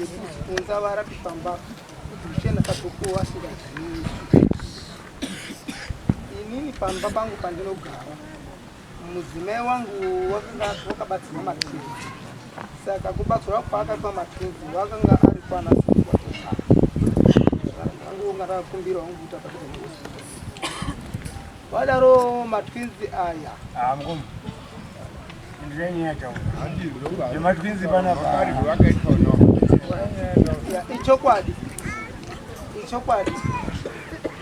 Yekuunza varapi pamba ishe nasabhuku vasingazivi. Inini pamba pangu pandinogara, mudzimai wangu wakanga wakabatsirwa matwinzi. Saka kubatsirwa kwaakaitwa matwinzi wakanga ari kwana sabhuku. Vangu unga ndakakumbira wangu kuti apadhuze nehospital. Vadaro matwinzi aya. Ah, mukoma. Ndine nyaya taura. Zvematwinzi panapa. Ya, Ichokwadi. Ichokwadi.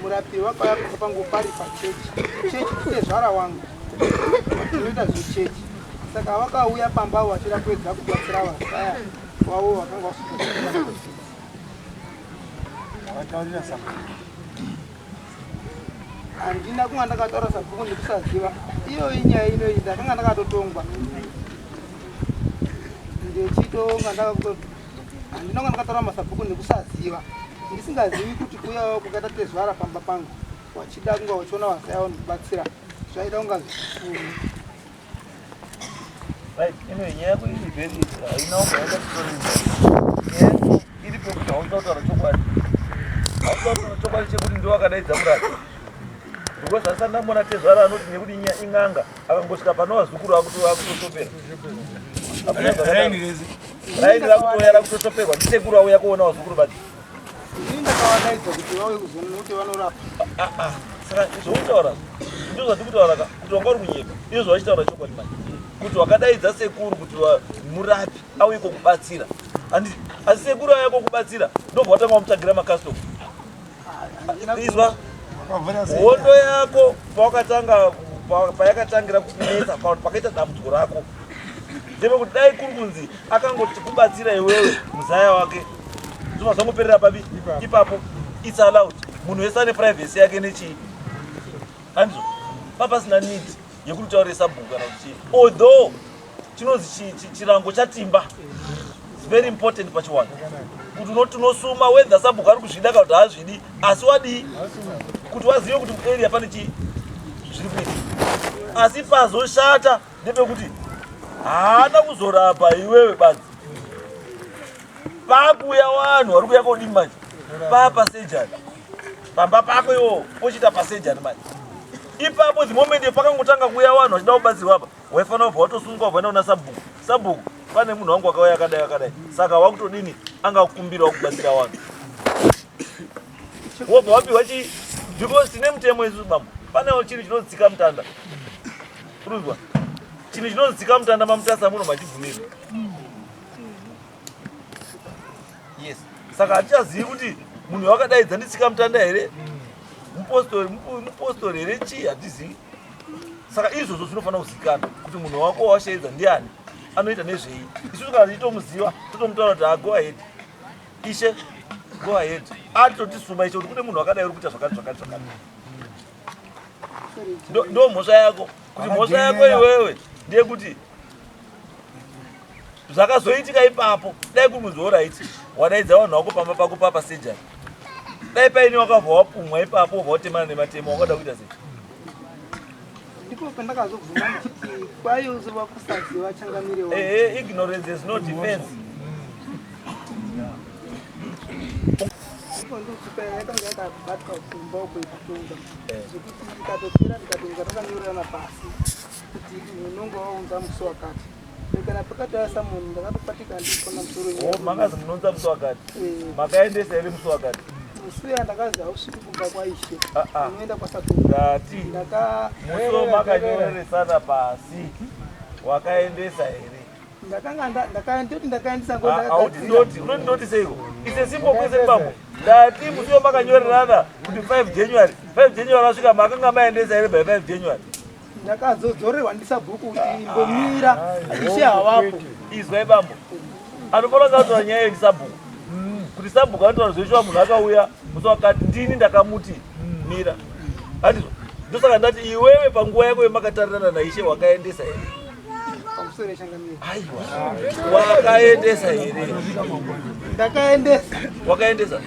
Murapi wakauya pamba pangu pari pachechi. Chechi nditezvara wangu. Tinoita zvechechi. Saka vakauya pamba vachida kuedza kubatsira vazaya wavo vakanga vasvika. Wakataurira sabhuku. Handina kunga ndakataura sabhuku ndikusaziva. Iyo inyaya inoyi ndakanga ndakatotongwa. Ndichitonga ndakakuto handina kunga ndakataura masabhuku nekusaziva. Ndisingazivi kuti kuuya kwakaita tezvara pamba pangu wachida kunga wachiona vazaya vanikubatsira zvaida kunga zvikuru. Right, anyway, nyaya yako iri very haina kubva yakatitoreza. Nyaya yako iri pekuti hauna kutaura chokwadi. Hauna kutaura chokwadi chekuti ndiwe wakadaidza murapi. Because asati ndamboona tezvara anoti nekuti in'anga akangosvika pane vazukuru akutotopera. Hakuna zvakadaro. Raini rakutouya rakutotoperwa ndisekuru auya kuona vazukuru vake. Ini ndakavadaidza kuti vauye kuzoona kuti vanorapa. Ah, ah, saka zvoutaura ndizvo zvandikutaura ka kuti wanga uri kunyepa izvo zvavachitaura chokwadi manje kuti wakadaidza sekuru kuti murapi auye kokubatsira handiti asi sekuru auya kokubatsira ndobva watanga wamutsvagira makastoma. Izwa hondo yako pawakatanga payakatangira kunetsa pakaita dambudziko rako ndepekuti dai kuri kunzi akangoti kubatsira iwewe muzaya wake zvobva zvangoperera papi ipapo. It's allowed, munhu wese ane privacy yake nechii, handizvo? Papasina need yekuti utaure sabhuku kana kuti chii, although chinonzi chirango chatimba. It's very important pachiwanhu kuti unosuma whether sabhuku ari kuzvida kana kuti haazvidi, asi wadii kuti wazive kuti muarea pane chii zviri kuita. Asi pazoshata ndepekuti haana kuzorapa iwewe badzi, pakuuya vanhu vari kuuya kodini manje paapasejari pamba pako iwo pochiita pasejari manje. Ipapo the moment pakangotanga kuuya vanhu vachida kubatsirwa apa, waifanira kubva watosungwa, wabva una sabhuku. Sabhuku, pane munhu wangu wakauya akadai akadai, saka wakutodini angakumbirawo kubatsira vanhu, wobva wapiwa chii, because tine mutemo isusu bambo. Panewo chinhu chinotsika mutanda, urikuzwa? Chinhu chinotsika mutanda maMutasa muno machibvumirwa. Yes, saka hatichazivi kuti munhu wakadaidza nditsika mutanda here, mupostori, mupostori here, chii, hatizivi. Saka izvozvo zvinofanira kuzikanwa kuti munhu wako washaidza ndiani, anoita nezvei. Isusu kana tichitomuziva totomutaura kuti, "Ah, go ahead ishe, go ahead." Atotisuma ishe kuti kune munhu wakadai uri kuita zvakati zvakati zvakati. Ndo mhosva yako, kuti mhosva yako iwewe ndeyekuti zvakazoitika ipapo, dai kuri kunzi alright, wadaidza vanhu vako pamba pako papasejari, dai paine wakabva wapumwa ipapo, wabva watemana nematemo, wakada kuita sei? Ndipo pandakazobvuma ndichiti kwaiuzova kusaziva, changamire wangu. Ehe, ignorance is no defense. Ndipo ndokupa yakanga yakabatwa kumba uko ikutonga zvekuti ikatopera ndikatonga takanyorerana pasi kuti unonga waunza musi wakati. Kana pakati asa munhu ndakatopatika ndikona musoro. Oh, makazi munonza musi wakati? Eh. Makaendesa here musi wakati? Musi uya ndakazi hausviki kumba kwaishe, Ah, ah. unoenda kwasabhuku. Ngati Ndaka musi wamakanyoreresana pasi wakaendesa here? Ndakanga ndoti ndakaendesa. Auti ndoti unoti ndoti seiko? It's a simple question, bambo. Ndati musi wamakanyorerana kuti 5 January, 5 January asvika, makanga maendesa here by 5 January? Ndakazodzorerwa ndisabhuku kuti imbomira, ishe havapo. Izwai bambo, anofanira kunge ataura nyaya yendisabhuku, kuti sabhuku anotaura zveshuwa munhu akauya musi wakati ndini ndakamuti mira, handizvo? Ndosaka ndati iwewe panguva yako yemakatarirana naishe wakaendesa here? Pamusoro yechangamire. Aiwa, wakaendesa here? Ndakaendesa. Wakaendesa?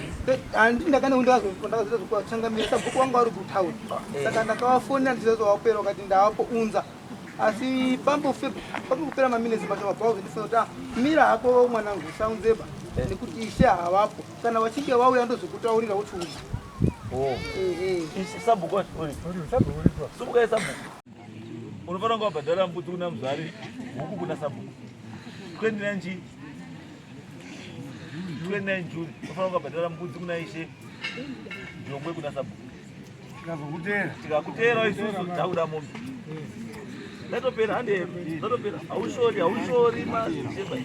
Handi ndakazoita zvekuchangamira, sabhuku wangu ari kutaura, saka ndakavafonera ndichizowapera wakati ndavapo unza. Asi pambopera maminitsi mashoma bva wazondifona kuti, "Ah, mira hako mwanangu, usaunzeba nekuti ishe havapo. Kana vachinge vauya ndozokutaurira kuti uyu." Oh. Ehe. Sabhuku wacho uri? Sabhuku ai sabhuku. Unofanira kunge wabhadhara mbudzi kuna muzvari, huku kuna sabhuku. 29 chi? 29 June. Unofanira kunge wabhadhara mbudzi kuna ishe, jongwe kuna sabhuku. Tikazokuteera. Tikakuteera isusu takuda mombe. Zvatopera hande, zvatopera. Haushori, haushori masheba.